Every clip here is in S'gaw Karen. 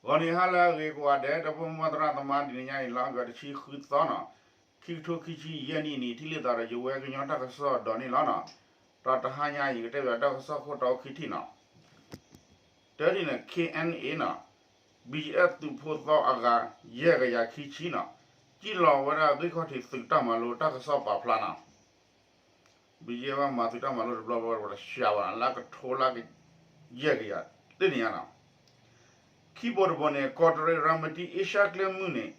ဂီၤနံၤဟါလၢအဂ့ၤကိးဂၤဒဲး ဒီပုၢ်ဝဲၢ်သရၣ်သမါ တနံၤညါအံၤ လါအီကူး တဆံဃုသီန့ၣ်, ခံကထိခံဆံယဲၢ်နံၣ်န့ၣ် ထံၣ်လိာ်သးဒီးယဝဲကညီတၢ်ကစီၣ်ဒီးန့ၣ်လီၤန့ၣ်. ဒီးတဟါညါအံၤ ယကတဲဘၣ်တၢ်ကစီၣ်ခိၣ်တီခံထံၣ်န့ၣ်, တထံၣ်န့ၣ် ခ့ၣ်အဲၣ်အ့န့ၣ် ဘံၣ်ယၣ်အ့ သုးဖိသီအဂၤ ယဲၢ်ကယၤခံဆံန့ၣ်, စံၣ်လီၤဝဲဒၣ်ဂံၢ်ခီၣ်ထံးသုးတၢ်မၤလိတၢ်ကစီၣ်ပာ်ဖျါန့ၣ်. ဘံၣ်ယၣ်အ့ ဘၣ်မၤသုးတၢ်မၤလိတဘျီဘျီ တဆှးဘၣ်န့ၣ် လၢကထိလၢကယဲၢ်ကယၤ တန့ၢ်ညါန့ၣ်. ခံဘိတဘိန့ၣ် ကီးတရံးရၤမတံ အ့ရှါကျဲမုၢ်န့ၣ်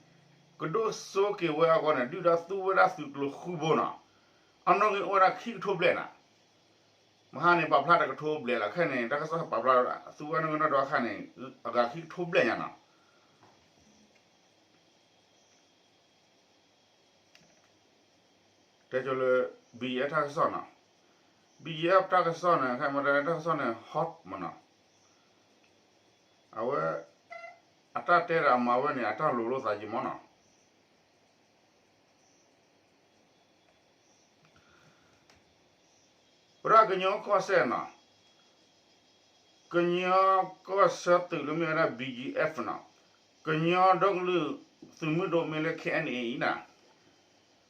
ကဒိၣ်စိက့ၤဝဲအဂီၢ်န့ၣ် ဒုၣ်ဒါသူဝဲဒၣ်သုးကျိၤဃုဘိန့ၣ်, အနီၣ်ဂံၢ်အိၣ်ဝဲဒၣ်ခံကထိဘျဲၣ်န့ၣ်. မဟါန့ၣ် ပာ်ဖျါတကထိဘျဲၣ်လီၤ. ခဲအံၤန့ၣ် တၢ်ကစီၣ်ပာ်ဖျါ သူဝဲဒၣ်နီၣ်ဂံၢ်ဒီးခါန့ၣ် အဂၤခံကထိဘျဲၣ်ညါန့ၣ်. တဲဆိလၢ ဘံၣ်ယၣ်အ့ တၢ်ကစီၣ်န့ၣ်, ဘံၣ်ယၣ်အ့ တၢ်ကစီၣ်န့ၣ် ခဲအံၤမ့ၢ်တဲတၢ်ကစီၣ်န့ၣ် hot မ့ၢ်န့ၣ်, အဝဲ အတၢ်တဲဒီးအမၤဝဲန့ၣ် အတၢ်လိၤလိာ်သးယံာ်မ့ၢ်န့ၣ်. ပဒၣ်ကညီကီၢ်စဲၣ်န့ၣ်, ကညီကီၢ်ဆၢသုးလၢမ့ၢ်ဝဲဒၣ် ဘံၣ်ယၣ်အ့ န့ၣ်, ကညီဒီကလုာ်သုးမုၢ်ဒိၣ်မ့ၢ်လၢ ခ့ၣ်အဲၣ်အ့ အံၤန့ၣ်,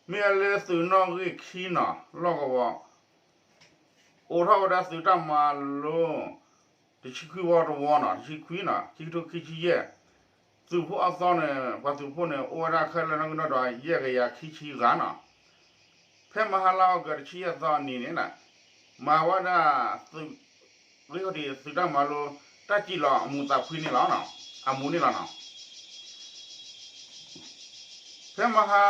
မ့ၢ်ဝဲလၢသုးနီၣ်ဂံၢ်ခံန့ၣ် လီၢ်ကဝီၤ အိးထီၣ်ဝဲဒၣ်သုးတၢ်မၤလိ တဆံခွံဝီတဝီန့ၣ်, တဆံခွံန့ၣ်, ခံကထိခံဆံယဲၢ်, သုးဖိအသီန့ၣ် ပှၤသုးဖိန့ၣ် အိၣ်ဝဲဒၣ်ခဲလၢာ်နီၣ်ဂံၢ်ဒီး ယဲၢ်ကယၤခံဆံဂၤန့ၣ်. ဖဲမဟါလါအီကူး တဆံယဲၢ်သီအနံၤန့ၣ် မၤဝဲဒၣ်သုး ဂံၢ်ခီၣ်ထံးသုးတၢ်မၤလိ တၢ်စံၣ်လီၤအမူးသးဖှံန့ၣ်လီၤ, အမူးန့ၣ်လီၤန့ၣ်. ဖဲမဟါ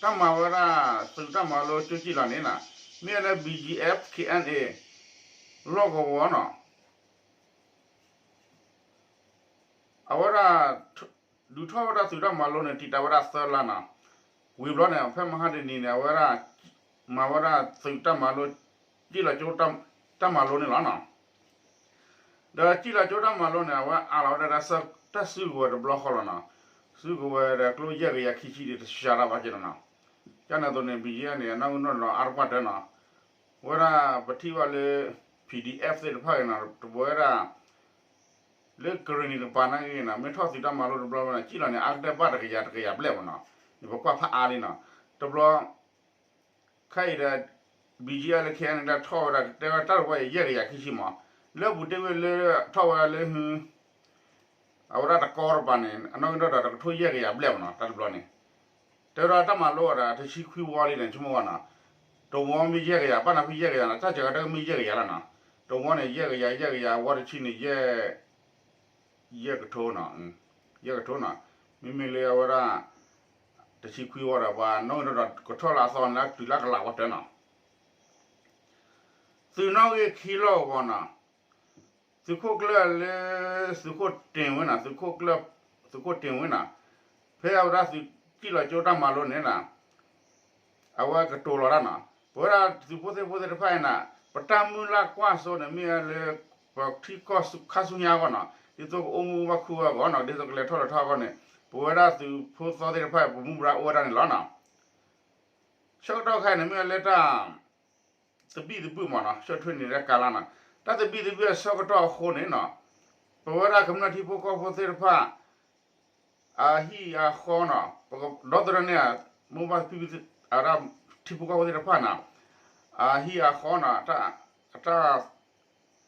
တၢ်မၤဝဲဒၣ်သုးတၢ်မၤလိကၠိစံၣ်လီၤန့ၣ်, မ့ၢ်ဝဲလၢ ဘံၣ်ယၣ်အ့ ခ့ၣ်အဲၣ်အ့ လီၢ်ကဝီၤန့ၣ်, အဝဲဒၣ် ဒုးထီၣ်ဝဲဒၣ်သုးတၢ်မၤလိန့ၣ် တံာ်တာ်ဝဲဒၣ်သၢလါန့ၣ်. ဝံၤဘျီန့ၣ် ဖဲမဟါတနံၤန့ၣ် အဝဲဒၣ် မၤဝဲဒၣ်သုးတၢ်မၤလိ စံၣ်လီၤကၠိတၢ်မၤလိန့ၣ်လီၤန့ၣ်. ဒီးစံၣ်လီၤကၠိတၢ်မၤလိန့ၣ် အဝဲအးလီၤဝဲဒၣ်တၢ်စုကဝဲၤတဘျီဃီလီၤန့ၣ်. စုကဝဲၤဒီးကျိယဲၢ်ကယၤခံဆံဒီး တစှၤတၢ်ဘၣ်က့ၤလီၤန့ၣ်. ကန့ၣ်အသိးန့ၣ် ဘံၣ်ယၣ်အ့န့ၣ် အနီၣ်ဂံၢ်နီၣ်ဒွးအါတပှၢ်တၢၢ်န့ၣ်, ဝဲဒၣ်ပထံၣ်ဘၣ်လၢ ပီၣ်ဒံၣ်အဲၣ်ဖ် သ့ၣ်တဖၣ်ဂ့ၤန့ၣ် တပဝဲဒၣ် လၢကရ့ၣ်နံၤတပၤန့ၣ်ဂ့ၤန့ၣ် မ့ၢ်ထီၣ်သုးတၢ်မၤလိတဘျီဘျီန့ၣ် စံၣ်လီၤန့ၣ် အါကတၢၢ်ဘၣ်တကယၤ တကယၤဘျဲၣ်မ့ၢ်န့ၣ်. န့ၣ်ပကွၢ်ဖးအါလံန့ၣ်. တဘျီ ခဲအံၤဒီး ဘံၣ်ယၣ်အ့ လၢ ခ့ၣ်အဲၣ်အ့ လၢထီၣ်ဝဲဒၣ် တဲဝဲတၢ်တဝဲအံၤ ယဲၢ်ကယၤခံဆံမ့ၢ်, လၢပူၤတ့ၢ်ဝဲလၢထီၣ်ဝဲဒၣ်လၢ အဝဲဒၣ်တကီတပၤန့ၣ် အနီၣ်ဂံၢ်နီၣ်ဒွးဒီး တကထိယဲၢ်ကယၤဘျဲၣ်မ့ၢ်န့ၣ် တၢ်တဘျီန့ၣ်. တဲဝဲဒၣ်တၢ်မၤလိအီၤဒီး တဆံခွံဝီလံန့ၣ် ဆိကမိၣ်ဝဲန့ၣ်, တဝီမ့ၢ်ယဲၢ်ကယၤ ဘၣ်နၢ်ဖုယဲၢ်ကယၤန့ၣ် တၢ်စှၤကတၢၢ်မ့ၢ်ယဲၢ်ကယၤလီၤန့ၣ်. တဝီန့ၣ် ယဲၢ်ကယၤ ယဲၢ်ကယၤ ဝီတဆံန့ၣ် ယဲၢ် ယဲၢ်ကထိန့ၣ်, ယဲၢ်ကထိန့ၣ်. မ့မ့ၢ်လၢအဝဲဒၣ် တဆံခွံဝီဒီး ပှၤနီၣ်ဂံၢ်နီၣ်ဒွးကထီၣ်လၢအသီန့ၣ် လၢတုၤလၢကလးဝီတၢၢ်န့ၣ်. သုးနီၣ်ဂံၢ်ခံလီၢ်ကဝီၤန့ၣ်, သုးခိၣ်ကျၢၢ်လၢ သုးခိၣ်တ့ၢ်ဝ့န့ၣ်, သုးခိၣ်ကျၢၢ် သုးခိၣ်တ့ၢ်ဝ့န့ၣ်, ဖဲအဝဲဒၣ်သုးစံၣ်လီၤကၠိတၢ်မၤလိန့ၣ် အဝဲကတိၤလီၤတၢ်န့ၣ်. ပဝဲဒၣ်သုးဖိသ့ၣ်ဖိသ့ၣ်တဖၣ်အံၤန့ၣ် ပတၢ်မုၢ်လၢ်ကွၢ်စိန့ၣ် မ့ၢ်ဝဲလၢ ပထံကီၢ်ခါဆူညါအဂီၢ်န့ၣ် ဒ်သိးကအိၣ်မူဘၣ်ခူဘၣ်ဂီၤန့ၣ်, ဒ်သိးကလဲၤထီၣ်လဲၤထီအဂီၢ်န့ၣ် ပဝဲဒၣ်သုးဖိသီသ့ၣ်တဖၣ်အံၤ ပမူပဒါအိၣ်ဝဲဒၣ်န့ၣ်လီၤန့ၣ်. ဆၢကတီၢ်ခဲအံၤန့ၣ် မ့ၢ်ဝဲလၢတၢ် သဘံၣ်သဘုၣ်မ့ၢ်န့ၣ်, ဆၢထၢၣ်န့ၣ်လၢကလါန့ၣ်, တၢ်သဘံၣ်သဘုၣ်အဆၢကတီၢ်အဃိန့ၣ်န့ၣ်, ပဝဲဒၣ်ကမျၢၢ်ထံဖိကီၢ်ဖိသ့ၣ်တဖၣ် အဟံၣ်အဃီန့ၣ်, ပကဒီသဒၢန့ၢ် မိၢ်ပၢ်ဖံဖု အဝဲဒၣ်ထံဖိကီၢ်ဖိသ့ၣ်တဖၣ်န့ၣ်, အဟံၣ်အဃီန့ၣ်, အဟံၣ်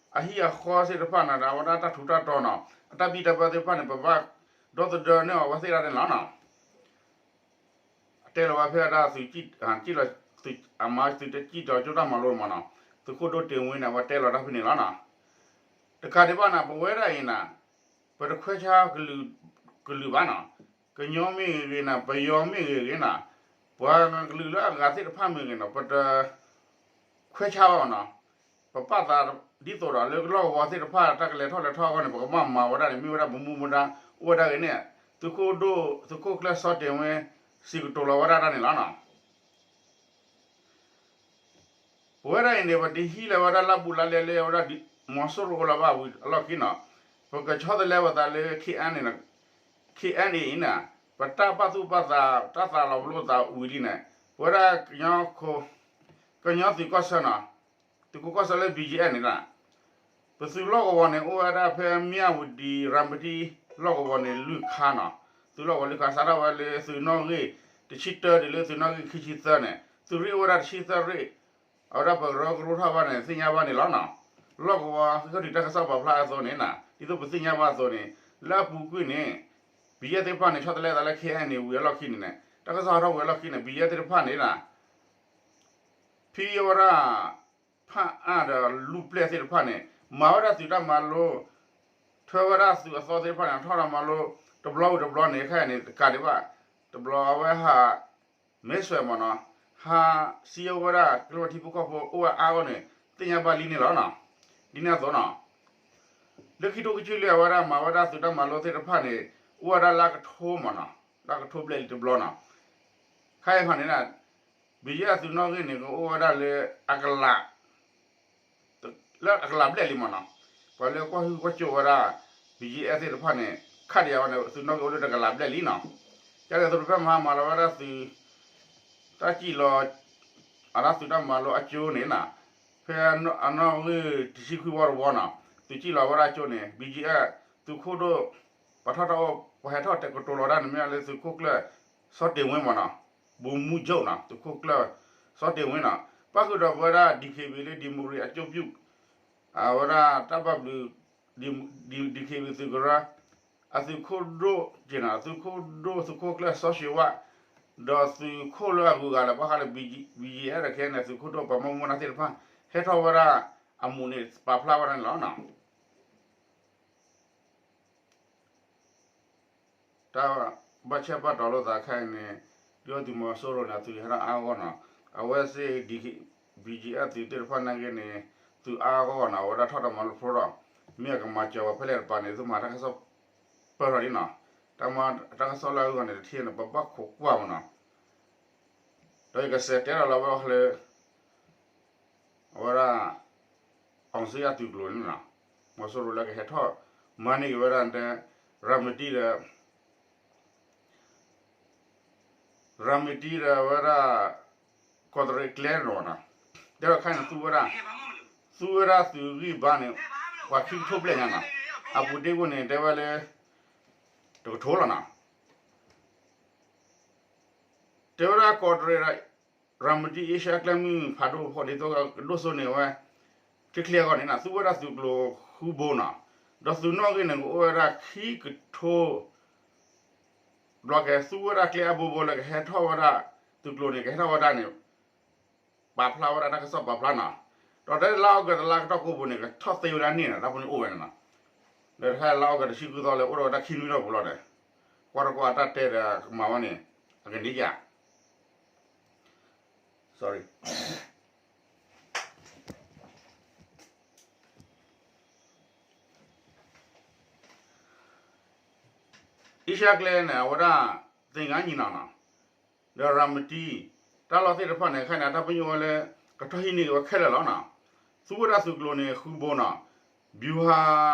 အဃီသ့ၣ်တဖၣ်န့ၣ်ဒီး အဝဲဒၣ်တၢ်ထူးတၢ်တီၤန့ၣ်, အတၢ်ဘံၣ်တၢ်ဘၢသ့ၣ်တဖၣ်န့ၣ် ပဘၣ်ဒီသဒၢန့ၢ်အီၤဝဲသ့ၣ်ဒၣ်န့ၣ်လီၤန့ၣ်. အတဲလီၤဝဲဖဲအဝဲဒၣ်သုးစံၣ်, အမၤသုးတစံၣ်လီၤကၠိတၢ်မၤလိမ့ၢ်န့ၣ်, သုးခိၣ်ဒိၣ်တ့ၢ်ဝ့န့ၣ် အဝဲတဲလီၤတၢ်ဖဲန့ၣ်လီၤန့ၣ်. တကးဒံးဘၣ်န့ၣ် ပဝဲဒၣ်အံၤန့ၣ် ပတခွဲးဆါကလုာ်ဘၣ်န့ၣ်, ကညီမ့ၢ်ဂ့ၤန့ၣ်, ပယီၤမ့ၢ်ဂ့ၤဂ့ၤန့ၣ်, ပှၤကလုာ်လၢအဂၤသ့ၣ်တဖၣ်မ့ၢ်ဂ့ၤန့ၣ် ပတခွဲးဆါဘၣ်န့ၣ်. ပပာ်သးဒ်သိးဒီးလၢလီၢ်ကဝီၤသ့ၣ်တဖၣ် တၢ်ကလဲၤထီၣ်လဲၤထီအဂီၢ်န့ၣ် ပကဘၣ်မၤဝဲဒၣ်န့ၣ် မ့ၢ်ဝဲဒၣ်ပမူပဒါအိၣ်ဝဲဒၣ်ဂ့ၤန့ၣ်, သုးခိၣ်ဒိၣ်, သုးခိၣ်ကျၢၢ်စီၤတ့ၢ်ဝ့ စံးကတိၤလီၤဝဲဒၣ်တၢ်န့ၣ်လီၤန့ၣ်. ပဝဲဒၣ်အံၤန့ၣ် ပတဟံးလၢၤဝဲဒၣ်လၢဘူးလါလဲလၢအဝဲဒၣ် မီၤစိရိၤလၢၤဘၣ်ဝံၤအလီၢ်ခံန့ၣ်, ပကဆီတလဲပသးလၢ ခ့ၣ်အဲၣ်အ့ န့ၣ်, ခ့ၣ်အဲၣ်အ့ အံၤန့ၣ်, ပတၢ်ပာ်သူၣ်ပာ်သး တၢ်သးလီၤပလိာ်သးဝံၤလံန့ၣ်, ပဝဲဒၣ် ကညီသုးကီၢ်ဆၢန့ၣ်, သုးခိၣ်ကီၢ်ဆၢလၢ ဘံၣ်ယၣ်အ့ န့ၣ်လီၤ. ပသုးလီၢ်ကဝီၤန့ၣ် အိၣ်ဝဲဒၣ်ဖဲမၠၣ်ဝတံၤ ရၤမတံလီၢ်ကဝီၤန့ၣ် လွံၢ်ခါနီၤ. သုးလီၢ်ကဝီၤလွံၢ်ခါ စးထီၣ်ဝဲလၢသုးနီၣ်ဂံၢ်တဆံတၢ တုၤလၢသုးနီၣ်ဂံၢ်ခံဆံသၢန့ၣ် သုးရ့ၣ်အိၣ်ဝဲဒၣ်တဆံသၢရ့ၣ်, အဝဲဒၣ်ပကရၢကရိထီၣ်ဘၣ်န့ၣ် သ့ၣ်ညါဘၣ်န့ၣ်လီၤနီၤ. လီၢ်ကဝီၤ ဃ့ၢ်ထံတၢ်ကစီၣ်ပာ်ဖျါအသိးန့ၣ်နီၤ ဒ်သိးပသ့ၣ်ညါဘၣ်အသိးန့ၣ် လၢအပူၤကွံာ်န့ၣ် ဘံယဲၢ်သ့ၣ်တဖၣ်န့ၣ် ဆီတလဲသးလၢ ခဲအံၤန့ၣ် ဝံၤအလီၢ်ခံန့ၣ်န့ၣ် တၢ်ကစီၣ်ဟးထီၣ်ဝံၤအလီၢ်ခံန့ၣ် ဘံယဲၢ်သ့ၣ်တဖၣ်န့ၣ်နီၤ ဖံဝဲဒၣ် ဖၣ်အၣ်ဒီးလူၢ်ပျဲၢ်သ့ၣ်တဖၣ်န့ၣ် မၤဝဲဒၣ်သုးတၢ်မၤလိ ထွဲဝဲဒၣ်သုးအသီသ့ၣ်တဖၣ်န့ၣ် ထီၣ်တၢ်မၤလိ တဘျီဝံၤတဘျီန့ၣ် ခဲအံၤန့ၣ် တကးဒံးဘၣ် တဘျီအဝဲဟး မဲဆွယ်မ့ၢ်နီၤ ဟးစံးဝဲဒၣ် ကျိဖးထံဖိကီၢ်ဖိအိၣ်ဝဲအါအါဂီၢ်န့ၣ် သ့ၣ်ညါဘၣ်လံန့ၣ်လီၤနီၤ. ဒ်န့ၣ်အသိးနီၤ လၢခံထိခံဆံလွံၢ်အဝဲဒၣ်မၤဝဲဒၣ်သုးတၢ်မၤလိသ့ၣ်တဖၣ်န့ၣ် အိၣ်ဝဲဒၣ်လၢအကထိမ့ၢ်နီၤ လၢအကထိဘျဲၣ်လံတဘျီနီၤ. ခဲအံၤခီန့ၣ် ဘံယဲၢ်အသုးနီၣ်ဂံၢ်န့ၣ် ကအိၣ်ဝဲဒၣ်လၢအကလး လၢအကလးဘျဲၣ်လံမ့ၢ်နီၤ. ပှၤလၢကွၢ်ဟုၣ်ကွၢ်စိာ်ဝဲဒၣ် ဘံယဲၢ်သ့ၣ်တဖၣ်န့ၣ် ခးဒံးဝဲန့ၣ် သုးနီၣ်ဂံၢ်အိၣ်လၢတကလးဘျဲၣ်လံနီၤ. ကန့ၣ်အသိးဖဲမဟါမၤလီၤဝဲဒၣ်သုး တၢ်စံၣ်လီၤ အဒၣ်သုးတၢ်မၤလိအကၠိန့ၣ်နီၤ ဖဲအနီၣ်ဂံၢ်တဆံခွံဝီတဝီနီၤ သုးစံၣ်လီၤဝဲဒၣ်ကၠိန့ၣ် ဘံယဲၢ် သုးခိၣ်ဒိၣ် ပှၤထီၣ်တၢ်အိၣ် ပှၤဟဲထီၣ်တဲာ်ကတိၤလီၤဒၣ်န့ၣ်မ့ၢ်လၢသုးခိၣ်ကျၢၢ် စီၤတ့ၢ်ဝ့မ့ၢ်နီၤ ဗိုလ်မှူးချုပ်နီၤ သုးခိၣ်ကျၢၢ် စီၤတ့ၢ်ဝ့နီၤ ပၣ်ဃုာ်ဒီးပဝဲဒၣ် ဒီး ဘံယဲၢ် အကၠိပူၣ် အဝဲဒၣ်တၢ်ဘၣ်ဘျုး ဒီး ဘံယဲၢ် သုးကရၢ အသုးခိၣ်ဒိၣ်က့နီၤ သုးခိၣ်ဒိၣ်သုးခိၣ်ကျၢၢ်စီၤၡ့ဝါ ဒီးသုးခိၣ်လၢအဂုၤအဂၤလၢဘၣ်ဃးလၢ ဘံယဲၢ် ဒီး ခဲအံၤန့ၣ် သုးခိၣ်ဒိၣ်ပှၤဘၣ်မူဘၣ်ဒါသ့ၣ်တဖၣ် ဟဲထီၣ်ဝဲဒၣ်အမူးန့ၣ် ပာ်ဖျါဝဲဒၣ်န့ၣ်လီၤနီၤ. တၢ်ဘၣ်ဆဲးဘၣ်တီၤလိာ်သးခဲအံၤန့ၣ် ဒုၣ်ဒါသုးမီၤစိရိၤန့ၣ် အသုးဟဲထီၣ်အါအါဂီၢ်နီၤ အဝဲစ့ၢ် ဘံယဲၢ် အသုးသ့ၣ်တဖၣ်နာ်က့န့ၣ် သုးအါအါဂီၢ်ဂီၢ်နီၤ အဝဲဒၣ်ထီၣ်တၢ်မၤလိဖျိထီၣ် မ့ၢ်အကမၤစၢၤပှၤဖဲလဲၣ်တပၤန့ၣ် သုမၤတၢ်ကစီၣ်ပၢၢ်ထီၣ်လံနီၤ တၢ်မၤတၢ်ကစီၣ်လၢအဂီၢ်န့ၣ် တထံၣ်န့ၣ် ပဘၣ်ခိးကွၢ်မ့ၢ်နီၤ ဒီးယကစးတဲဒီးလီၤဝဲလၢ အဝဲဒၣ် အောင်ဇေယျသုးကျိၤန့ၣ်နီၤ မီၤစိရိၤလၢကဟဲထီၣ် မၤန့ၢ်က့ၤဝဲဒၣ် ရၤမတံဒီး ရၤမတံဒီးဝဲဒၣ် ကီးတရံးကျဲန့ၣ်နီၤ တဲဒီးခဲအံၤန့ၣ် သူဝဲဒၣ် သူဝဲဒၣ်သုးဂံၢ်ဘါန့ၣ် ပှၤခံကထိဘျဲၣ်ညါနီၤ အပူၤတ့ၢ်ဝဲန့ၣ် တဲဝဲလၢ တကထိလီၤနီၤ တဲဝဲဒၣ်ကီးတရံးဒီး ရၤမတံ အ့ရှါကျဲမုၢ်ဖးဒိၣ်ဖီဒ့သိကဒိၣ်စိန့ၣ်ဝဲ ချ့ချ့အဂီၢ်န့ၣ်နီၤ သူဝဲဒၣ်သုးကျိၤဃုဘိနီၤ ဒီးသုးနီၣ်ဂံၢ်န့ၣ် ကအိၣ်ဝဲဒၣ်ခံကထိ ဘျီကဲ သူဝဲဒၣ်ကျဲအဘိဘိလၢကဟဲထီၣ်ဝဲဒၣ် သုးကျိၤန့ၣ် ကဟဲထီၣ်ဝဲဒၣ်န့ၣ် ပာ်ဖျါဝဲဒၣ်တၢ်ကစီၣ်ပာ်ဖျါနီၤ ဒီးတဲလါအီကူးတလါကတီၢ်ကိးပူၤန့ၣ် ကထီၣ်သ့ဝဲဒၣ်န့ၣ်နီၤ တၢ်ဖိန့ၣ်အိၣ်ဝဲန့ၣ်နီၤ ဒီးတခါလါအီကူးတဆံဃုသီလၢအိၣ်ဒီးဝဲဒၣ်ခံနွံထီၣ်ပူၤလီၤဒီး ကွၢ်တကွၢ်တၢ်တဲဒီးကမၤဝဲန့ၣ် အကန့ၢ်ယၤ sorry အ့ရှါကျဲန့ၣ် အဝဲဒၣ် သင်္ဃန်းညီနောင်နီၤ ဒီးရၤမတံ တၢ်လီၢ်သ့ၣ်တဖၣ်န့ၣ် ခဲအံၤန့ၣ် တၢ်ပညိၣ်ဝဲလၢ ကထီၣ်ဟံးန့ၢ်က့ၤဝဲခဲလၢာ်လီၤနီၤ သူဝဲဒၣ်သုးကျိၤန့ၣ် ဃုဘိနီၤ ဗျူဟာ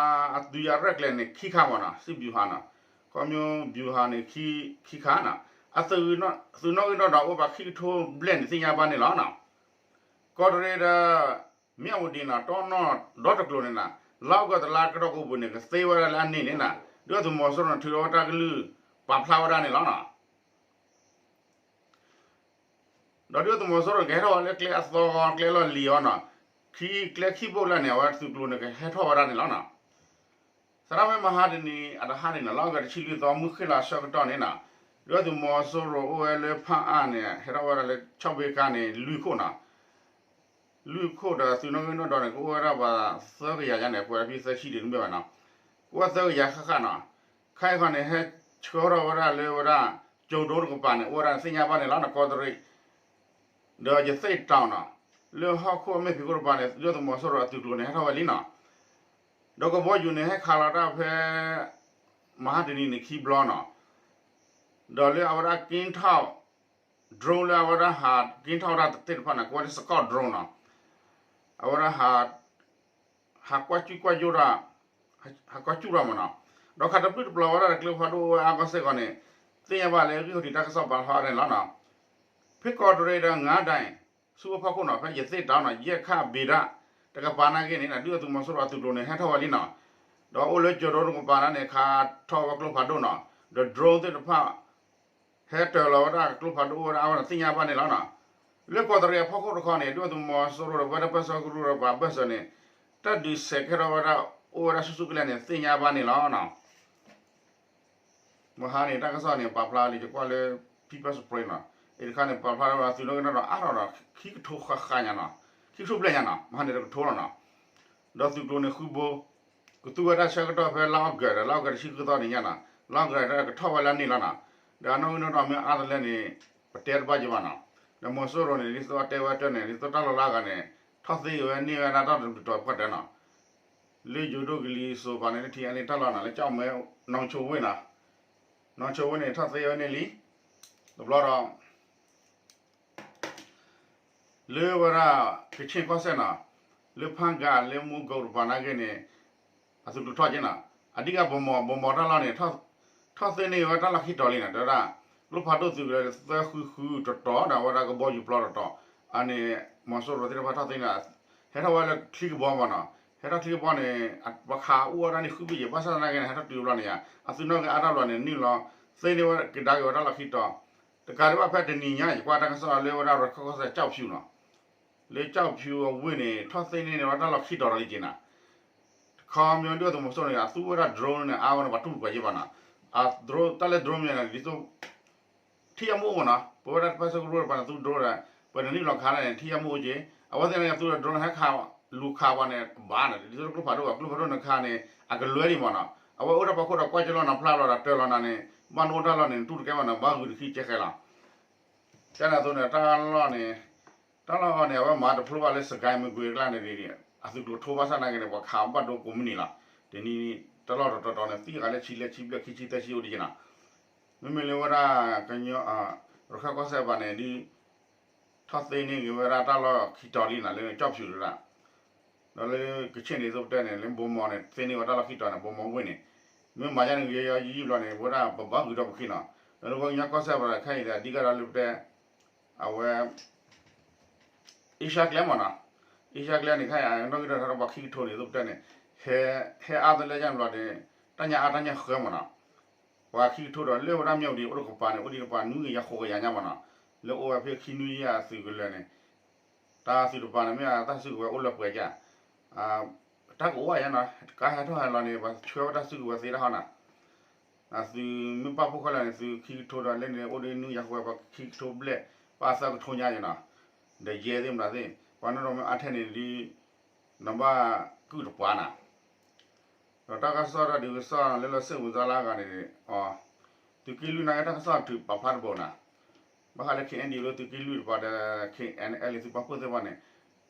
အသုးရၤရဲၣ်ကျဲၤန့ၣ် ခံခါမ့ၢ်နီၤ စစ်ဗျူဟာနီၤ ခီဖျိ ဗျူဟာန့ၣ် ခံခါနီၤ အသုး သုးနီၣ်ဂံၢ်နီၣ်ဒွးအိၣ်ဘၣ်ခံကထိဘျဲၣ်န့ၣ် သ့ၣ်ညါဘၣ်န့ၣ်လီၤနီၤ ကီးတရံးဒီး မၠၣ်ဝတံၤနီၤ တီနီၣ်ဒီတကျိၤန့ၣ်နီၤ လါအီကူးတလါကတီၢ်ကိးပူၤန့ၣ် ကသ့ဝဲဒၣ်လၢအန့ၣ်န့ၣ်နီၤ ဒုၣ်ဒါသုးမီၤစိရိၤန့ၣ် ထုးထီၣ်ဝဲတၢ်ကလုၢ် ပာ်ဖျါဝဲဒၣ်န့ၣ်လီၤနီၤ ဒီးဒုၣ်ဒါသုးမီၤစိရိၤန့ၣ် ကဟဲထီၣ်ဝဲလၢကျဲအသီဂီၤ ကျဲလီၢ်လံၤအီၤနီၤ ခံကျဲခံဘိလၢန့ၣ် အဝဲသုးကျိၤန့ၣ် ကဟဲထီၣ်ဝဲဒၣ်န့ၣ်လီၤနီၤ စးထီၣ်ဖဲမဟါတနံၤ အတဟါန့ၣ်နီၤ လါအီကူးတဆံလွံၢ်သီ မုၢ်ဃ့ၢ်လီၤအဆၢကတီၢ်န့ၣ်နီၤ ဒုၣ်ဒါသုးမီၤစိရိၤအိၣ်ဝဲလၢဖၣ်အၣ်န့ၣ် ဟဲထီၣ်ဝဲဒၣ်လၢ ဆီၣ်ဘ့ကါန့ၣ် လွံၢ်ခိၣ်နီၤ လွံၢ်ခိၣ်ဒီးသုးနီၣ်ဂံၢ်နီၣ်ဒွးန့ၣ် ကအိၣ်ဝဲဒၣ်ပှၤသၢကယၤညါန့ၣ် ပှဲၤဖဲသၢဆံဒံးတမ့ၢ်ဘၣ်နီၤ ကအိၣ်ဝဲသၢကယၤဃၣ်ဃၣ်နီၤ ခဲအံၤခီန့ၣ် ဟဲဆှၢထီၣ်ဝဲဒၣ်လၢဝဲဒၣ် ကၠိၤဒိတကပၤန့ၣ် အိၣ်ဝဲဒၣ်သ့ၣ်ညါဘၣ်န့ၣ်လီၤနီၤ ကီးတရံး ဒီးရသေ့တောင်နီၤ လၢဟီၣ်ခိၣ်အမဲာ်ဖံးခိၣ်တကပၤန့ၣ် ဒုၣ်ဒါသုးမီၤစိရိၤအသုးကျိၤန့ၣ် ဟဲထီၣ်ဝဲလံနီၤ ဒီးကဘီယူၤန့ၣ် ဟဲခးလီၤတၢ်ဖဲ မဟါတနံၤန့ၣ် ခံဘျီနီၤ ဒီးလၢအဝဲဒၣ်က့ထီၣ် drone လၢအဝဲဒၣ်ဟး က့ထီၣ်ဝဲဒၣ်သ့ၣ်တဖၣ်န့ၣ် ကိးဝဲလၢ Scout drone နီၤ အဝဲဒၣ် ဟးကွၢ်စူၣ်ကွၢ်ယိၣ်တၢ် ဟးကွၢ်စူၣ်တၢ်မ့ၢ်နီၤ ဒီးခးတဘျုးတပျီၤဝဲဒၣ်တကျိဖးဒိၣ်ဝဲအါဂီၢ်စ့ၢ်ကီးန့ၣ် သ့ၣ်ညါဘၣ်လၢဂံၢ်ဟီၣ်ထံးတၢ်ကစီၣ်ပာ်ဖျါန့ၣ်လီၤနီၤ ဖဲကီးတရံးဒီးငါးဒိုင် ဆူအဖီခိၣ်နီၤ ဖဲရသေ့တောင်နီၤ ယဲၢ်ခၣ်ဘ့းဒၣ် တကပၤနာ်က့န့ၣ် ဒုၣ်ဒါသုးမီၤစိရိၤအသုးကျိၤန့ၣ် ဟဲထီၣ်ဝဲလံနီၤ, ဒီးအိၣ်လၢကၠိဒိတကပၤန့ၣ် ခးထီၣ်ဝဲကျိဖးဒိၣ်နီၤ, ဒီး drone သ့ၣ်တဖၣ် ဟဲတၢၤလီၤဝဲဒၣ်ကျိဖးဒိၣ်အိၣ်ဝဲဒၣ်အါဝဲန့ၣ် သ့ၣ်ညါဘၣ်န့ၣ်လီၤနီၤ. လၢကီးတရံးအဖီခိၣ်တခီန့ၣ် ဒုၣ်ဒါသုးမီၤစိရိၤဒီး ပဝဲဒၣ်ပၢဆှၢကရူၢ်ဒီးပှၤဘၢၣ်စၢၤန့ၣ် တၢ်ဒုးဆဲးကဲထီၣ်ဝဲဒၣ်အိၣ်ဝဲဒၣ်ဆူၣ်ဆူၣ်ကလဲာ်န့ၣ် သ့ၣ်ညါဘၣ်န့ၣ်လီၤနီၤ. မဟါန့ၣ် တၢ်ကစီၣ်န့ၣ် ပာ်ဖျါလံ ယကွၢ်လၢ People's Spring နီၤ, အံၤတခါန့ၣ် ပာ်ဖျါဝဲဒၣ်သုးနီၣ်ဂံၢ်နီၣ်ဒွးအါထီၣ်ဒီး ခံကထိဃၣ်ဃၣ်ညါနီၤ, ခံကထိဘျဲၣ်ညါနီၤ, မဟါန့ၣ်တကထိလီၤနီၤ. ဒီးသုးကျိၤန့ၣ်ဃုဘိ, ကသူဝဲဒၣ်ဆၢကတီၢ်ဖဲလါအီကူးဒီး လါအီကူးတဆံဃုသီန့ၣ်ညါနီၤ, လါအီကူးဒီးကထီၣ်ဝဲလၢန့ၣ်လီၤနီၤ. ဒီးအနီၣ်ဂံၢ်နီၣ်ဒွးမ့ၢ်အါတလၢန့ၣ် ပတဲတဘၣ်က့ၤဘၣ်နီၤ. ဒီးမီၤစိရိၤန့ၣ် ဒ်သိးတဲဝဲတၢ်န့ၣ် ဒ်သိးတၢ်လီၢ်လၢအဂၤန့ၣ် ထီၣ်သ့ဝဲန့ၢ်ဝဲဒၣ်တၢ်တပတီၤပှၢ်တၢၢ်နီၤ လၢယိၤဒိၣ်ကလံၤစိးပၤန့ၣ် လၢထံအန့ၣ်တၢ်လီၢ်နီၤ လၢကၠီၣ်မဲ နီၢ်ဆိဝ့ၢ်နီၤ, နီၢ်ဆိဝ့ၢ်န့ၣ် ထီၣ်သ့ဝဲန့ၢ်လံ, တဘျီဒီး လၢဝဲဒၣ် ကဆ့ၣ်ကီၢ်စဲၣ်နီၤ, လၢဖၣ်ဂၤလၢမူကိးတပၤနာ်က့န့ၣ် အသုးကျိၤထီၣ်က့နီၤ, အဓိက ဗန်းမော် ဗန်းမော်တၢ်လီၢ်န့ၣ် ထီၣ်သ့န့ၢ်ဝဲတၢ်လီၢ်ခံတီၤလံနီၤ, တဲဝဲဒၣ် ကျိဖးဒိၣ်သုးကလၢၤသၢဃုဃုတတီၤ ဒီးဝဲဒၣ်ကဘီယူၤပျီတတီၤ, အန့ၣ် မီၤစိရိၤသ့ၣ်တဖၣ်ထီၣ်သ့န့ၣ် ဟဲထီၣ်ဝဲလၢချံကဘီမ့ၢ်နီၤ, ဟဲထီၣ်ချံကဘီန့ၣ် ပှၤခးအိၣ်ဝဲဒၣ်န့ၣ်ဃုဘ့ၣ်ယဲၢ် ဘၣ်ဆၣ်သနာ်က့န့ၣ် ဟဲထီၣ်တုၤဘျီန့ၣ်ယါ အသုးနီၣ်ဂံၢ်အါထီၣ်ဘျီန့ၣ် နုာ်လီၤသ့န့ၢ်ဝဲကဒါက့ၤဝဲတၢ်လီၢ်ခံတီၤ, တကးဒံးဘၣ်ဖဲတနံၤညါ ယကွၢ်တၢ်ကစီၣ်လၢဝဲဒၣ်ရခၢၣ်ကီၢ်စဲၣ်ကၠီၣ်ဖၠူၣ်နီၤ, လၢကၠီၣ်ဖၠူၣ်အဝ့ၢ်န့ၣ် ထီၣ်သ့န့ၢ်န့ၢ်ဝဲတၢ်လီၢ်ခံတီၤဒီးလံက့နီၤ, တခီမ့ၢ်ဒုၣ်ဒါသုးမီၤစိရိၤန့ၣ် အသူဝဲဒၣ် drone န့ၣ် အါဝဲန့ၣ် ပှၤတူၢ်တပှဲၤက့ဘၣ်နီၤ, အ drone တၢ်လၢ drone မ့ၢ်န့ၣ် ဒ်သိး ထံၣ်ယမူအိၣ်မ့ၢ်နီၤ, ပဝဲဒၣ်တၢ်ပၢဆှၢကရူၢ်ပှၤန့ၣ်သူ drone ဒီး ပှၤန့ၣ်နုာ်လီၤခးန့ၣ် ထံၣ်ယမူအိၣ်က့, အဝဲသ့ၣ်န့ၣ်သူ drone ဟဲခး လူၤခးပှၤန့ၣ်ဘၣ်န့ၣ် ဒ်သိးကျိဖးဒိၣ်ဘၣ် ကျိဖးဒိၣ်န့ၣ်ခးန့ၣ် အကလွဲဒံးမ့ၢ်နီၤ, အဝဲအိၣ်တၢ်ဖီခိၣ်ဒီးကွၢ်က့လီၤနီၤ ဖျါလီၤဒီးတၢၤလီၤနၤန့ၣ် ဘၣ်နအိၣ်တၢ်လီၢ်န့ၣ် နတူၢ်တကဲဘၣ်န့ၣ် ဘၣ်ဂုာ်တခံကဲဃဲလီၤ ကန့ၣ်အသိးန့ၣ် တၢ်လီၢ်န့ၣ် တၢ်လီၢ်န့ၣ် အဝဲမၤတဖျိဘၣ်လၢစကဲမကွ့ကျါန့ၣ် အသုးကျိၤထိဘၣ်ဆၣ်နာ်က့န့ၣ် ပှၤခးဘၣ်ဒိကိးမုၢ်နံၤလီၤ. တနံၤတၢ်လီၢ်တတီၤတီၤန့ၣ် သံဂၤလၢဆံလၢဆံဘျဲၣ်ခံဆံသၢဆံအိၣ်ဒံးက့နီၤ. မ့မ့ၢ်လၢဝဲဒၣ် ကညီ ရခၢၣ်ကီၢ်စဲၣ်ဘၣ်န့ၣ် ဒ် ထီၣ်သ့န့ၢ်က့ၤဝဲဒၣ်တၢ်လီၢ်ခံတီၤလံနီၤ လၢကၠီၣ်ဖၠူၣ်ဒၣ် ဒီးလၢကဆ့ၣ်န့ၣ်သိးပတဲန့ၣ် လၢဘိမီၤန့ၣ် သ့န့ၢ်ဝဲတၢ်လီၢ်ခံတီၤန့ၣ် ဘိမီၤဝ့ၢ်န့ၣ် မ့ၢ်မၤယါန့ၣ် ကယီယီယံာ်ယံာ်ဘျီန့ၣ် ဝဲဒၣ်ပဘၣ်ဂုာ်ထီၣ်ပခံနီၤ. ဒီးလၢပှၤကညီကီၢ်စဲၣ်ဘၣ်ဒီးခဲအံၤဒီး အဓိကဒီးလၢပတဲ အဝဲ အ့ရှါကျဲမ့ၢ်နီၤ, အ့ရှါကျဲန့ၣ်ခဲအံၤ နီၣ်ဂံၢ်ဒီးထီၣ်ပှၤခံကထိန့ၣ် သိးပတဲန့ၣ် ဟဲ ဟဲအါတလၢယါန့ၣ်ဘျီန့ၣ် တၢ်ညါအါတၢ်ညါဃၢမ့ၢ်နီၤ. ပှၤခံကထိဒီးလၢဝဲဒၣ်မၠၣ်ဝတံၤအိၣ်တကပၤန့ၣ် အိၣ်ဒံးတကပၤနွံကယၤဃိးကယၤညါမ့ၢ်နီၤ, လၢအိၣ်ဝဲဖဲခံနွံယဲၢ်အသုးကလၢၤန့ၣ် တၢ်သုးတပၤန့ၣ် မ့ၢ်အတၢ်စုကဝဲၤအိၣ်လၢပှဲၤကၢ် တၢ်ကအိၣ်ဝဲယါနီၤ, ကါဟဲထီၣ်ဟဲလီၤန့ၣ် ပှၤဆှၢဝဲတၢ်စုကဝဲၤသ့တၢ်ဟီနီၤ. သုးမ့ၢ်ပာ်ဖှိၣ်ခဲလၢာ်န့ၣ် သုးခံကထိဒီးလၢန့ၣ် အိၣ်ဒံးနွံကယၤဃိးဝဲ ပှၤခံကထိဘျဲၣ် ပှၤသၢကထိညါယါနီၤ, ဒီးယဲၢ်သ့ၣ်မတၤသ့ၣ် ပှၤနီၢ်ဒီးမ့ၢ်အါထဲန့ၣ်ဒ် နဘၣ်ကုၢ်တပှၤနီၤ. ဒီးတၢ်ကစီၣ်တၢ်ဒုးကစီၣ်လၢလၢစိတ်ဝင်စားလၢအဂၤန့ၣ် အ သုးက့လွံၢ်နာ်က့တၢ်ကစီၣ်ထုးပာ်ဖျါတဘိနီၤ, ဘၣ်ဃးလၢ KNDO လၢသုးက့လွံၢ်တပၤဒီး KNLA သုးပာ်ဖှိၣ်သ့ၣ်တဖၣ်န့ၣ်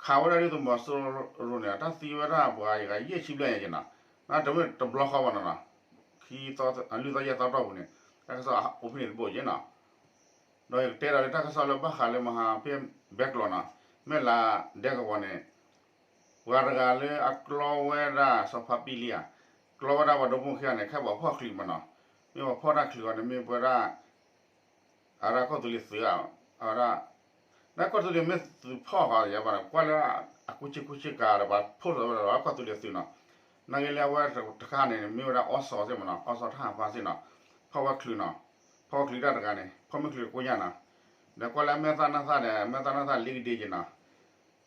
ခးဝဲဒၣ်ဒ်သုးမီၤစိရိၤန့ၣ် တၢ်သံဝဲဒၣ်ပှၤယဂၤယဲၢ်ဆံဘျဲၣ်ညါက့နီၤ, တမ့ၢ်တဘျီဃီဘၣ်နီၤနီၤ, ခံသီ လွံၢ်သီယဲၢ်သီတီၢ်ပူၤန့ၣ် တၢ်ကစီၣ်အိၣ်ဖဲန့ၣ်တဘိက့နီၤ. ဒီးယကတဲဒီးလၢတၢ်ကစီၣ်လၢဘၣ်ဃးလၢမဟါဖဲဘဲကျိၤနီၤ, မဲၢ်လးဒဲကဝီၤန့ၣ် ပှၤတဂၤလၢအကျီဝဲဒၣ်စီၤဖါပံလံဧါ, ကျီဝဲဒၣ်ပှၤဒီပုၢ်ဝဲၢ်ခံဂၤန့ၣ် ခဲပှၤဖီၣ်ချုးမ့ၢ်နီၤ, မ့ၢ်ပှၤဖီၣ်တၢ်ချုးအီၤန့ၣ် မ့ၢ်ပဝဲဒၣ် အဝဲဒၣ်ကီၢ်သူလ့ၤသုးဧါ, အဝဲဒၣ် နကီၢ်သူလ့ၤမ့ၢ်သုးဖီၣ်ဃီယါဘၣ်န့ၣ် ကွၢ်လၢအကူစ့ကူစ့ကၤဒီး ပှၤဖီၣ်လီၤဝဲဒီးကီၢ်သူလ့ၤသုးနီၤ, နာ်က့လၢအဝဲတခါန့ၣ် မ့ၢ်ဝဲဒၣ်အီစီၤသ့ၣ်မ့ၢ်နီၤ, အီစီၤထၣ်ဟးဖါသ့ၣ်နီၤ, ဖီၣ်ဝဲချုးနီၤ, ဖီၣ်ဝဲချုးတၢ်တဂၤန့ၣ် ဖီၣ်မ့ၢ်ချုးကိညၣ်နီၤ, ဒီးကွၢ်လၢအမဲာ်သၣ်နၢ်သၣ်ဒီး အမဲာ်သၣ်နၢ်သၣ်လ့ကဒ့က့နီၤ,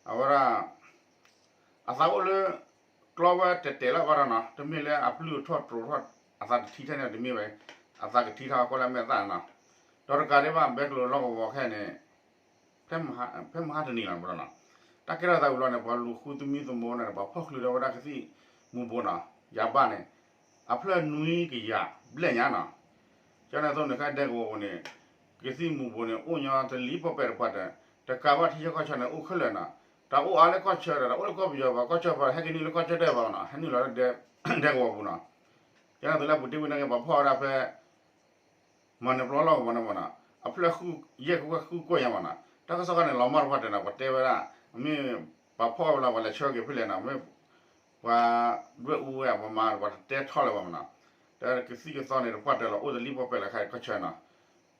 အဝဲဒၣ် အသးအိၣ်လၢ ကျီဝဲတဲာ်တဲာ်လၢအဂီၢ်ဒီးနီၤ, တမ့ၢ်လၢအပျုၢ်ထီၣ်တြိၤထီၣ် အသးတထံၣ်ထဲန့ၣ်တမ့ၢ်ဝဲ, အသးကထံၣ်ထီၣ်ကွၢ်လၢအမဲာ်သၣ်နီၤ, ဒီးတကးဒံးဘၣ် ဘဲကျိၤလီၢ်ကဝီၤခဲအံၤန့ၣ် ဖဲမဟါတနံၤလီၤနီၤ, တၢ်ကဲထီၣ်သးဝံၤလီၤန့ၣ် ပှၤလူၤဃုသမံသမိးန့ၣ် ပှၤဖီၣ်ချုးဒီးဝဲဒၣ်ကသံၣ်မူၤဘိနီၤ, ယၤဘၣ်န့ၣ် အဖျၢၣ်နွံကယၤဘျဲၣ်ညါနီၤ, ကန့ၣ်အသိးန့ၣ် ခဲဒဲကဝီၤပူၤန့ၣ် ကသံၣ်မူၤဘိန့ၣ် အိၣ်ညီတလံၤပီၢ်ပဲာ်တပှၢ်တၢၢ်, တကးဘၣ်ထံဆၢကီၢ်ဆၢန့ၣ် အိၣ်ခဲလၢာ်နီၤ, တၢ်အိၣ်အါလၢကီၢ်ဆၢဒီး တၢ်အိၣ်လၢကီၢ်ပယီၤဘၣ် ကီၢ်ဆၢပှၤဟဲက့ၤနုာ်လၢကီၢ်ဆၢတၢ်ဘၣ်နီၤ, ဟဲနုာ်လီၤလၢဒဲကဝီၤပူၤနီၤ, ကန့ၣ်အသိးလၢအပူၤတ့ၢ်ဝံၤနာ်က့ ပှၤဖီၣ်ဝဲဒၣ်ဖဲ မၤနၢၤပျီလီၢ်ကဝီၤန့ၣ်မ့ၢ်နီၤ, အဖျၢၣ်ဃုယဲၢ်ဃုကွဲၢ်ဃုကွဲၢ်ညါမ့ၢ်နီၤ, တၢ်ကစီၣ်ခါန့ၣ် လီၤမၢ်တပှၢ်တၢၢ်နီၤ, ပှၤတဲဝဲဒၣ် မ့ၢ်ပှၤဖီၣ်ဝဲလီၤ ပှၤလဲၤဆှၢက့ၤဖဲလဲၣ်နီၤ, မ့ၢ်ပှၤဒွဲၣ်အူဝဲ ပှၤမၤပှၤတတဲထီၣ်လၢၤဘၣ်မ့ၢ်နီၤ, တၢ်ကသံၣ်ကသီန့ၣ် တပှၢ်တၢၢ်လီၤ အိၣ်တလံၤပီၢ်ပဲာ်လီၤခါကီၢ်ဆၢနီၤ,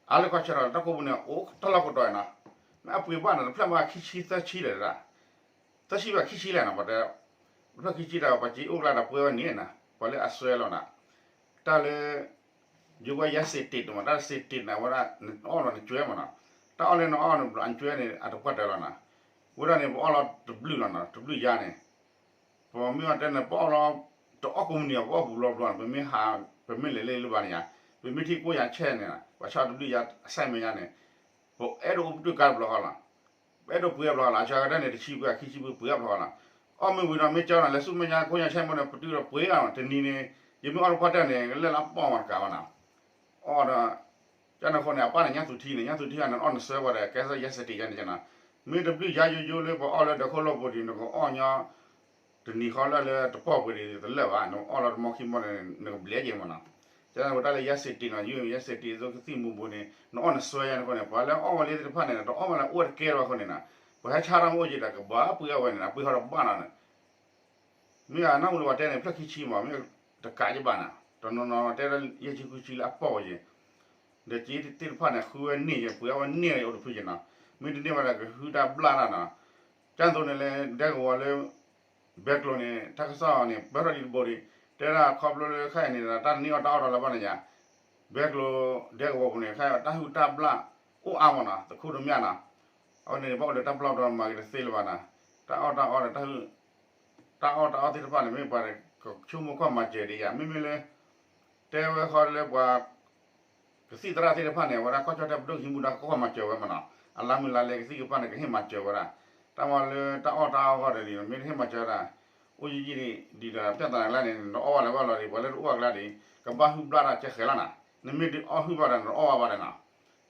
အါလၢကီၢ်ဆၢဒီး တၢ်ကိးပူၤန့ၣ် အိၣ်တၢ်လီၢ်ကတီၢ်နီၤ, မ့ၢ်အပှ့ၤဘၣ်န့ၣ် တဖျၢၣ်မးခံဆံသၢဆံဒီးဒၣ် သၢဆံဘၣ်ခံဆံလဲၣ်နီၤ ပှၤတဲ, ဖျၢၣ်ခံဆံတၢ် ပှၤက့အိၣ်ကျါဒီးပှဲၤဝဲန့ၣ်နီၤ ပှၤလၢအစွဲလီၤနီၤ, တၢ်လၢ ယိဝဲယဲစ့းတ့းတမး တၢ်စ့းတ့းန့ၣ် အဝဲဒၣ် နအီၣ်လီၤနကွဲမးနီၤ, တၢ်အီၣ်လၢနအီၣ်နဘျီအကွဲန့ၣ် အတပှၢ်တၢၢ်လီၤနီၤ, ဝဲဒၣ်န့ၣ် ပအီၣ်လီၤတဘျုးလီၤနီၤ တဘျုးယါန့ၣ်, ပမ့ၢ်အီၣ်တဲန့ၣ် ပအီၣ်လီၤ တအီၣ်ကိးမုၢ်နံၤ ပအီၣ်ပူၤလီၤဘျီန့ၣ် ပမ့ၢ်ဟး ပမ့ၢ်လဲၤလၢလၢဘၣ်န့ၣ်ယါ, ပမ့ၢ်ထံၣ်ကိၣ်ယါဆဲန့ၣ် ပှၤဆါတဘျုးယါ အစဲးမဲာ်ညါန့ၣ်, ပအဲၣ်ဒိးအိၣ်ပတုာ်ကါတဘျီဃီလီၤ ပအဲၣ်ဒိးပှ့ၤအဘျီလီၤ အစှၤကတၢၢ်န့ၣ် တဆံပှ့ၤခံဆံပှ့ၤပှ့ၤအဘျီလီၤ, အီၣ်မ့ၢ်ဝံၤဒီးမ့ၢ်ကၠီနီၤ လဲၤဆူမဲာ်ညါခိၣ်ညါဆဲမ့ၢ်န့ၣ် ပတုာ်ဒီးပှ့ၤအီၤ တနံၤန့ၣ် ယမ့ၢ်အီၣ်တပှၢ်တၢၢ်န့ၣ် လဲၤလၢအပီၢ်မးတကးဘၣ်နီၤ, အီၣ်ဒီး ကန့ၣ်အဃိန့ၣ် အပၢ်န့ၣ်ညါသူၣ်ထံန့ၣ် ညါသူၣ်ထံဂၤန့ၣ် အီၣ်နစွဲဝဲဒီး ကဲစၢ်ယဲစ့းတ့းယါန့ၣ်နီၤ, မ့ၢ်တဘျုးယါယိယိလၢပအီၣ်လၢဒၢးခိၣ်လိၣ်ပူၤဒီး နကအီၣ်ညီ တနံၤဃီလၢလၢတပီၢ်ပှ့ၤဒီးတလၢာ်ဘၣ် နအီၣ်လီၤတမီခံမီန့ၣ် နကဘျဲးက့ၤမးနီၤ, ကန့ၣ်ဝဲတၢ်လၢယဲစ့းတ့းနီၤ ယဲစ့းတ့းသိကသံၣ်မူပူၤန့ၣ် နအီၣ်နစွဲယါန့ၣ်အဃိန့ၣ် ပှၤလၢအီၣ်ဝဲလၢသ့ၣ်တဖၣ်န့ၣ် တအီၣ်မးလၢအိၣ်တကဲလၢၤဘၣ်အဃိန့ၣ်နီၤ, ပှၤဟဲဆါတၢ်မ့ၢ်အိၣ်က့ၤဒီး ကဘၣ်ပှ့ၤအဝဲန့ၣ်နီၤ ပှ့ၤဃီဒီးဘၣ်နီၤန့ၣ် မ့ၢ်အနၢ်ဟူလၢပှၤတဲန့ၣ် ဖျၢၣ်ခံဆံမး မ့ၢ်တကးကဘၣ်နီၤ တနီၤနီၤတဲလၢယဲၢ်ဆံဃုဆံလၢအပီၢ်ဝဲက့ၤ, ဒီးက့သ့ၣ်တဖၣ်န့ၣ် ဃုဝဲန့ၢ်ယပှ့ၤအဝဲန့ၢ်အိၣ်တဖုက့ၤနီၤ, မ့ၢ်တန့ၢ်ဘၣ်ဒီးကဟုတၢ်ဘျၣ်တၢ်နီၤ, ကၢ်သိးန့ၣ်လၢဒဲကဝီၤလၢ ဘဲကျိၤန့ၣ် တၢ်ကစီၣ်န့ၣ် ပၢၢ်ထီၣ်လံတဘိဒံး, တဲဒၣ်ခီဖျိလၢခဲအံၤန့ၣ်ဒီး တၢ်တန့ၢ်အီၣ်တၢ်အီၣ်ဒီးလၢၤဘၣ်န့ၣ်ယါ, ဘဲကျိၤဒဲကဝီၤပူၤန့ၣ် ခဲအံၤတၢ်ဟုၣ်တၢ်ဘျၣ်အိၣ်အါမးနီၤ သခူတမၠၣ်နီၤ, အဝဲန့ၣ် ဘၣ်အိၣ်လၢတၢ်ပျီၢ်ဒီးမၤက့ၤတသ့လၢၤဘၣ်နီၤ, တၢ်အီၣ်တၢ်အီဒီးတၢ်ဟုၣ် တၢ်အီၣ်တၢ်အီသ့ၣ်တဖၣ်န့ၣ် မ့ၢ်ပှၤကဆိကမိၣ်ကွၢ်မၤစၢၤဒံးယါ မ့မ့ၢ်လၢ တဲဝဲဃီလၢပှၤ ကသံၣ်သရၣ်သ့ၣ်တဖၣ်န့ၣ် အဝဲဒၣ်ကီၢ်ကၠီၣ်တဲၣ်ပဒိၣ်ဟံးမူဒါကကွၢ်မၤစၢၤဝဲမးနီၤ, အလါမုၢ်လါလဲကသံၣ်ကပၣ်န့ၣ် ကဟ့ၣ်မၤစၢၤဝဲဒၣ်, တၢ်မၤလၢတၢ်အီၣ်တၢ်အီအဂီၢ်ဒီး မ့ၢ်တဟ့ၣ်မၤစၢၤဝဲဒၣ်, အိၣ်ယံာ်ယံာ်ဒံးဒီး ပျၢ်သးလၢ်န့ၣ် နအီၣ်ဘၣ်လၢၤဘၣ်လီၤဒီး ပှၤလၢတအိၣ်အကျါဒီး ကဘၣ်ဟုၣ်ဘျၣ်တၢ်ကဲဃဲၤလီၤနီၤ, နမ့ၢ်တအီၣ်ဟုၣ်ဘၣ်ဒီး နအီၣ်ဘၣ်ဘၣ်ဒီးနီၤ,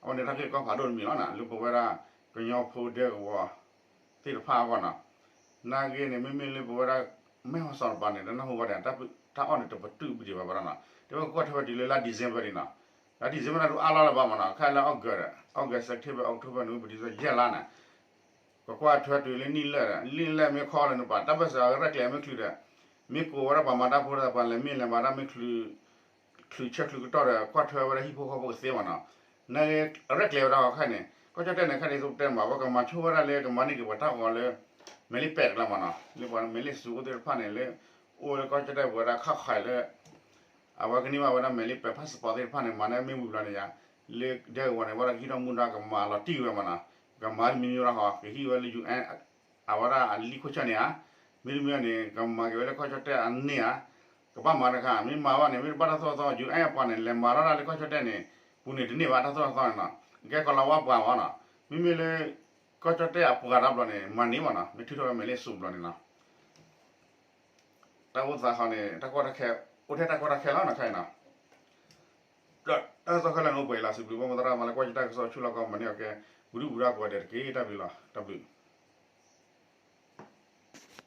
အဝဲန့ၣ်တၢ်ဂ့ၢ်ကီဖးဒိၣ်တမံၤလီၤနီၤ လၢပဝဲဒၣ် ကညီဖိဒဲကဝီၤ သ့ၣ်တဖၣ်အဂီၢ်နီၤ, နာ်ဂ့ၤန့ၣ် မ့မ့ၢ်လၢပဝဲဒၣ် မဲၢ်ဟီၣ်စီၤတပၤန့ၣ် တနၢ်ဟူဘၣ်ဒီး တၢ်အီၣ်န့ၣ် တပတုာ်ပဒံးဘၣ်ဘၣ်ဒီးနီၤ, တဲဝဲကကွၢ်ထွဲဝဲတုၤလၢလါ December ဒံးနီၤ, လါ December န့ၣ် ဒုးအါလီၤလၢၤဘၣ်မးနီၤ, ခဲလၢာ်လၢ August ဒီး August, September, October, November, December ယဲၢ်လါန့ၣ်, ကကွၢ်ထွဲတုၤလၢနံၣ်လၢာ်ဒီး နံၣ်လၢာ်မ့ၢ်ခီလၢနပၤ တၢ်ဘၢၣ်စၢၤအရဲၣ်ကျဲၤမ့ၢ်ချုးဒီး, မ့ၢ်ကိးဝဲဒၣ်ပှၤမၤတၢ်ဖိဒီး ပှၤလဲၤမ့ၢ်လဲၤမၤတၢ်မ့ၢ်ချုး ချုးဆၢချုးကတီၢ်ဒီး ကွၢ်ထွဲဝဲဒၣ်ဟံၣ်ဖိဃီဖိကသ့မးနီၤ, နာ်ဂ့ၤ ရဲၣ်ကျဲၤဝဲဒၣ်အီၤခဲအံၤန့ၣ် ကီၢ်ကၠီၣ်တဲၣ်န့ၣ် ခဲအံၤဒ်သိးပတဲမး အဝဲကမၤဆိဝဲဒၣ်လၢကမၤန့ၢ်က့ၤပှၤတၢ်ဂီၤလၢ မဲာ်လ့ပဲးတကျါမးနီၤ လၢပှၤမဲာ်လ့စူၤအိၣ်သ့ၣ်တဖၣ်န့ၣ် လၢ အိၣ်ဝဲလၢကီၢ်ကၠီၣ်တဲၣ်ပဝဲဒၣ်ခါခးလၢ အဝဲကန့ၢ်ဘၣ်ဝဲဒၣ်မဲာ်လ့ပဲး passport သ့ၣ်တဖၣ်န့ၣ် မၤန့ၢ်မ့ၢ်ဝံၤဘျီန့ၣ်ယါ, လၢဒဲကဝီၤန့ၣ် ဝဲဒၣ်ကဟံးထီၣ်မူဒါကမၤလီၤတံၢ်ဝဲမးနီၤ, ကမၤမံၤမံၤလီၤဟီ ကဟံးဝဲလၢ ယူၣ်အဲၣ် အဝဲဒၣ်အလံာ်ခိၣ်ဆၢန့ၣ်ဧါ, မ့တမ့ၢ်န့ၣ် ကမၤက့ၤဝဲလၢကီၢ်ကၠီၣ်တဲၣ်အန့ၣ်ဧါ, ကဘၣ်မၤတခါ မ့ၢ်မၤဘၣ်န့ၣ် မ့ၢ်တဘၣ်တၢ်သိၣ်တၢ်သီ ယူၣ်အဲၣ်အပှၤန့ၣ် လဲၤမၤထီၣ်ဒၣ်လၢကီၢ်ကၠီၣ်တဲၣ်န့ၣ် ပူၤန့ၣ်တန့ၢ်ဘၣ်တၢ်သိၣ်တၢ်သီန့ၣ်နီၤ, ကဲကီၤလၤဝါပှၤမးနီၤ, မ့မ့ၢ်လၢ ကီၢ်ကၠီၣ်တဲၣ်အပှၤတၢ်ဘျီန့ၣ် မၤန့ၢ်မးနီၤ မ့ၢ်ထုးထီၣ်ဝဲမဲာ်လ့စူၤဘျီန့ၣ်နီၤ, တၢ်အိၣ်သးဃီန့ၣ် တၢ်ကီတၢ်ခဲ အိၣ်ထဲတၢ်ကီတၢ်ခဲလီၤနီၤ ခဲအံၤနီၤ, ဒီးတၢ်ကစီၣ်ခဲလၢာ်န့ၣ်အိၣ်ပှဲၤလီၤ စံးဘျုးဘၣ်မိၢ်သရၣ်မၤလၢကွၢ်ယတၢ် ကစီၣ်ဆူၣ်လီၤကီ မၤန့ၢ်အီၤကဲ ပူၤဒုၣ်ပူၤဒါကိးဂၤဒဲးတက့ၢ် တၢ်ဘျုးလီၤ တၢ်ဘျုး